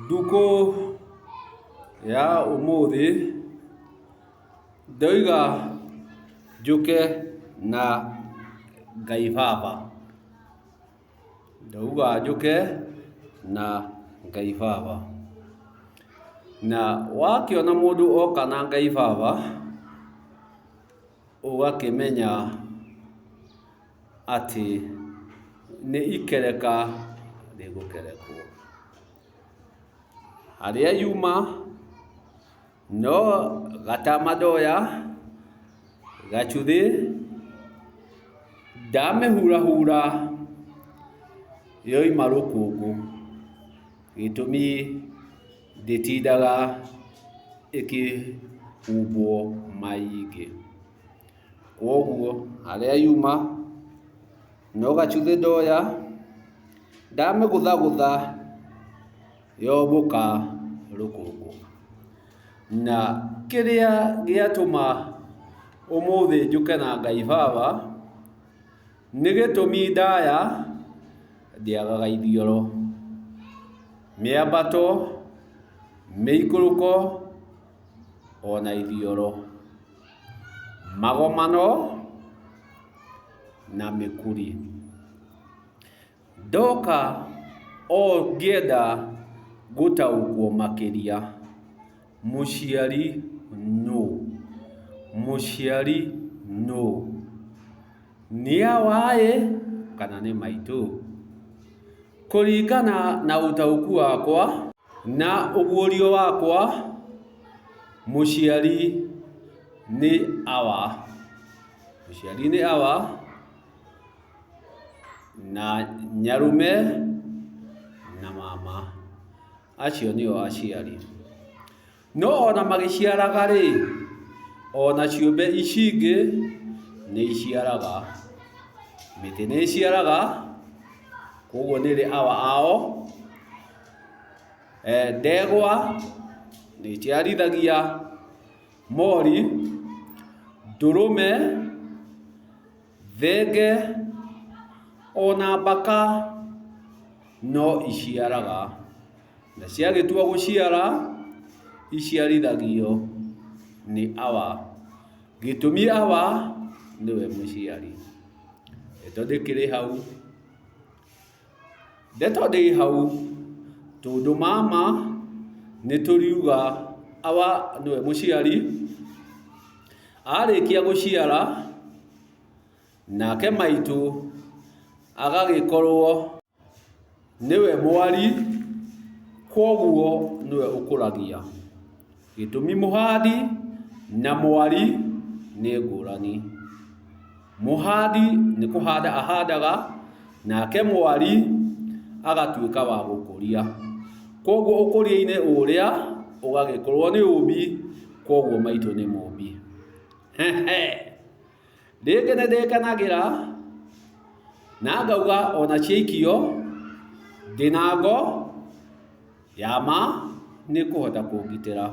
Ndukũ ya ũmũthĩ ndoiga njũke na Ngai baba, ndauga njũke na Ngai baba. Na wakĩona mũndũ oka na Ngai baba, ũgakĩmenya atĩ nĩ ikereka rĩgũkerekwo. Harĩa yuma no gatama ndoya, gacuthĩ, ndamĩhurahura yoima rũkũngũ. Gĩtũmi ndĩtindaga ĩkĩhumbwo maingĩ. Kwoguo harĩa yuma no gacuthĩ ndoya, ndamĩgũthagũtha yombũka rũkũngũ. Na kĩrĩa gĩatũma ũmũthĩ njũke na Ngai baba, nĩ gĩtũmi ndaya ndĩagaga ithioro. Mĩambato, mĩikũrũko ona ithioro. Magomano na mĩkuri. Ndoka o ngĩenda gũtaũkwo makĩria, mũciari nũ? Mũciari nũ? Nĩ awa-ĩ kana nĩ maitũ? Kũringana na ũtaũku wakwa na ũguũrio wakwa, mũciari nĩ awa. Mũciari nĩ awa na nyarũme na mama. Acio nĩo aciari. No ona magĩciaraga-rĩ, ona ciũmbe ici ingĩ nĩ iciaraga. Mĩtĩ nĩ ĩciaraga, koguo nĩ ĩrĩ awa ao. Ndegwa nĩ ĩciarithagia mori, ndũrũme, thenge, ona mbaka no iciaraga. Na ciagĩtua gũciara, iciarithagio nĩ awa. Gĩtũmi awa nĩwe mũciari. Ndeto ndĩkĩrĩ hau. Ndeto ndĩ hau, tondũ mama nĩ tũriuga awa nĩwe mũciari, arĩkia gũciara, nake maitũ agagĩkorwo nĩwe mwari, kwoguo nĩwe ũkũragia. Gĩtũmi mũhandi na mwari nĩ ngũrani. Mũhandi nĩ kũhanda ahandaga, nake mwari agatuĩka wa gũkũria. Kwoguo ũkũria-inĩ ũrĩa ũgagĩkorwo nĩ ũmbi, kwoguo maitũ nĩ mũmbi. Rĩngĩ nĩ ndĩkenagĩra na ngauga ona ciaikio ndĩna ngo ya ma nĩ ĩkũhota kũngitĩra.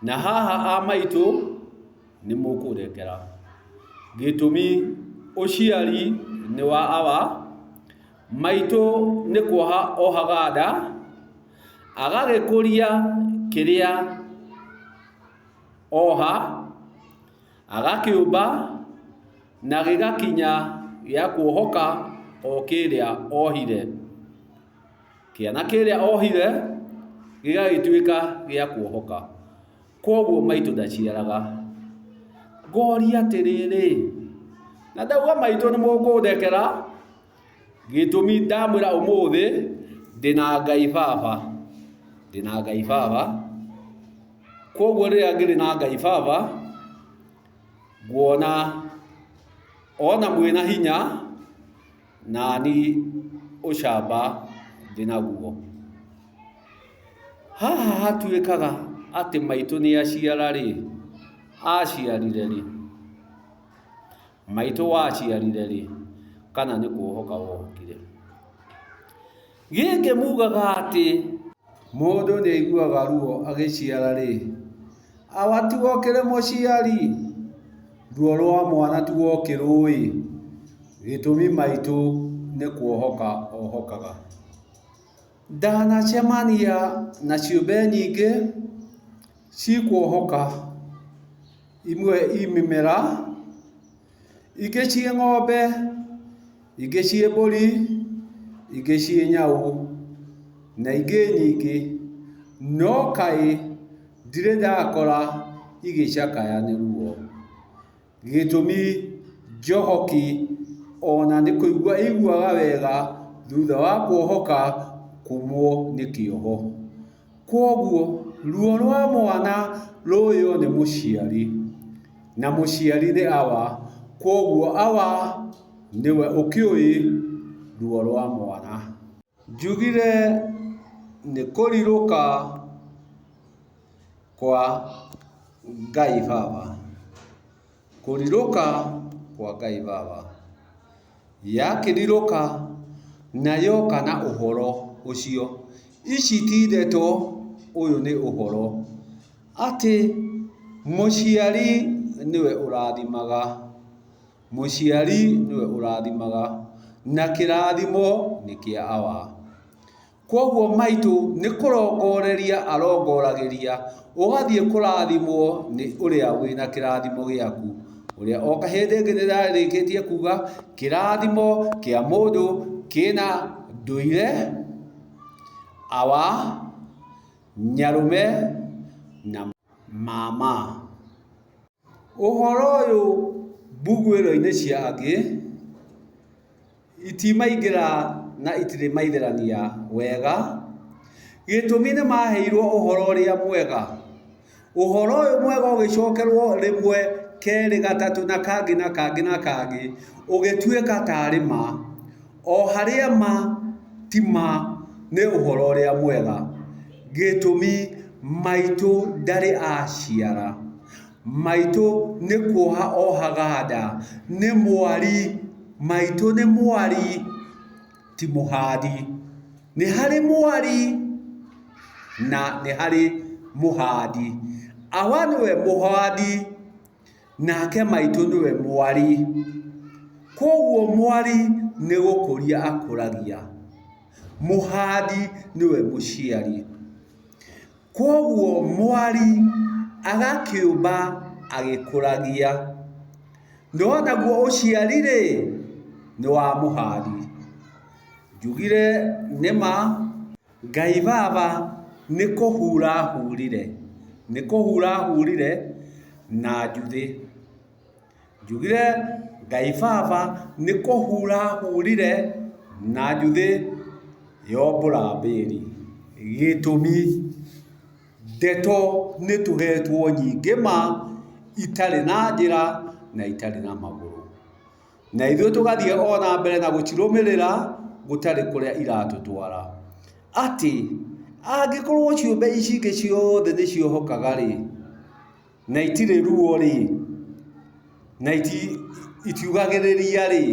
Na haha a maitũ nĩ mũkũndekera. Gĩtũmi ũciari nĩ wa awa, maitũ nĩ kuoha ohaga nda, agagĩkũria kĩrĩa oha. Agakĩũmba na gĩgakinya gĩa kuohoka o kĩrĩa ohire. Kĩana kĩrĩa ohire gĩgagĩtuĩka gĩa kuohoka. Kwoguo maitũ ndaciaraga. Ngoria atĩrĩrĩ, na ndauga maitũ nĩ mũkũndekera, gĩtũmi ndamwĩra ũmũthĩ ndĩna Ngai baba, ndĩna Ngai baba. Kwoguo rĩrĩa ngĩrĩ na Ngai baba, nguona ona mwĩna hinya, nani ũcamba ndĩnaguo. Haha hatuĩkaga atĩ maitũ nĩ aciara rĩ, aciarire rĩ? Maitũ waciarire rĩ, kana nĩ kuohoka wohokire? Gĩkĩ mugaga atĩ mũndũ nĩ aiguaga ruo agĩciara rĩ, awa tiwe ũkĩrĩ mũciari? Ruo rwa mwana tiwe ũkĩrũĩ? Gĩtũmi maitũ nĩ kuohoka ohokaga. Ndanacemania na ciũmbe nyingĩ cikuohoka, imwe i mĩmera, ingĩ ciĩ ng'ombe, ingĩ ciĩ mbũri, ingĩ ciĩ nyau na ingĩ nyingĩ, no kaĩ ndirĩ ndakora igĩcakaya nĩ ruo. Gĩtũmi njohoki ona nĩ kũigua ĩiguaga wega thutha wa kuohoka kũmwo nĩ kĩoho. Kwoguo ruo rwa mwana rũĩo nĩ mũciari, na mũciari nĩ awa, kwoguo awa nĩwe ũkĩũĩ ruo rwa mwana. Njugire nĩ kũrirũka kwa Ngai baba, kũrirũka kwa Ngai baba, yakĩrirũka na yoka na ũhoro ũcio, ici ti ndeto, ũyũ nĩ ũhoro, atĩ mũciari nĩwe ũrathimaga, mũciari nĩwe ũrathimaga, na kĩrathimo nĩ kĩa awa. Kwoguo maitũ nĩ kũrongoreria arongoragĩria ũgathiĩ kũrathimwo nĩ ũrĩa wĩna kĩrathimo gĩaku. Ũrĩa o kahĩndĩ ĩngĩ nĩ ndarĩkĩtie kuga kĩrathimo kĩa mũndũ kĩna ndũire, awa, nyarũme na mama. Ũhoro ũyũ mbuguĩro-inĩ cia angĩ itimaingĩra na itirĩ maithĩrania wega, gĩtũmi nĩ maheirwo ũhoro ũrĩa mwega. Ũhoro ũyũ mwega ũgĩcokerwo rĩmwe, kerĩ, gatatũ na kangĩ na kangĩ na kangĩ, ũgĩtuĩka tarĩ ma. O harĩa ma ti ma nĩ ũhoro ũrĩa mwega. Gĩtũmi maitũ ndarĩ aciara. Maitũ nĩ kuoha ohaga nda, nĩ mwari, maitũ nĩ mwari ti mũhandi. Nĩ harĩ mwari na nĩ harĩ mũhandi. Awa nĩwe mũhandi nake maitũ nĩwe mwari. Koguo mwari nĩ gũkũria akũragia, mũhandi nĩwe mũciari. Kwoguo mwari agakĩũmba agĩkũragia, no naguo ũciari-rĩ, nĩ wa mũhandi. Njugire nĩma Ngai baba nĩ kũhura ahurire, nĩ kũhura ahurire na njuthĩ. Njugire Ngai baba nĩ kũhura ahurire na njuthĩ yombũra mbĩri. Gĩtũmi, ndeto nĩ tũhetwo nyingĩ ma itarĩ na njĩra na itarĩ na magũrũ. Na ithuĩ tũgathiĩ o na mbere na gũcirũmĩrĩra gũtarĩ kũrĩa iratũtwara. Atĩ angĩkorwo ciũmbe ici ingĩ ciothe nĩ ciohokaga rĩ, na itirĩ ruo-rĩ, na itiugagĩrĩria-rĩ,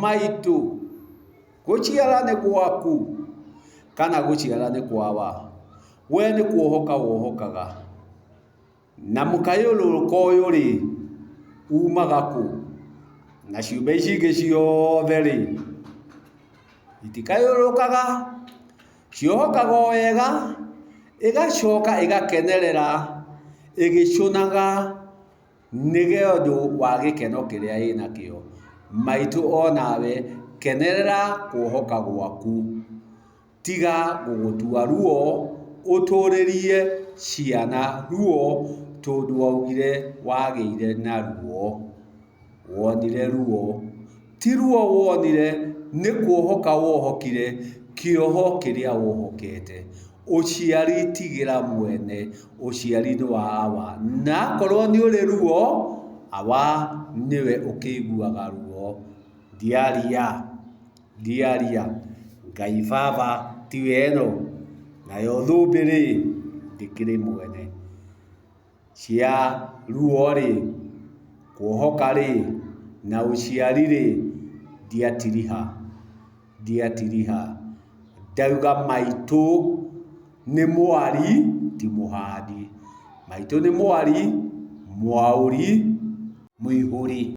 maitũ, gũciara nĩ gwaku kana gũciara nĩ kwa wa? We nĩ kuohoka wohokaga. Na mũkayũrũrũko ũyũ-rĩ, umaga kũ? Na ciũmbe ici ingĩ ciothe-rĩ, itikayũrũrũkaga, ciohokaga o wega, ĩgacoka ĩgakenerera ĩgĩcũnaga nĩ ũndũ wa gĩkeno kĩrĩa ĩnakĩo. Maitũ onawe kenerera kuohoka gwaku. Tiga gũgũtua ruo, ũtũrĩrie ciana ruo tondũ waugire wagĩire na ruo. Wonire ruo. Ti ruo wonire, nĩ kuohoka wohokire kĩoho kĩrĩa wohokete. Ũciari tigĩra mwene, ũciari nĩ wa awa. Na akorwo nĩ ũrĩ ruo, awa nĩwe ũkĩiguaga ruo. Ndiaria. Ndiaria, Ngai baba tiwe ĩno, nayo thũmbĩ-rĩ, ndĩkĩrĩ mwene. Cia ruo-rĩ, kuohoka-rĩ, na ũciari-rĩ, ndiatiriha, ndiatiriha. Ndauga maitũ nĩ mwari ti mũhandi. Maitũ nĩ mwari, mwaũri, mũihũri.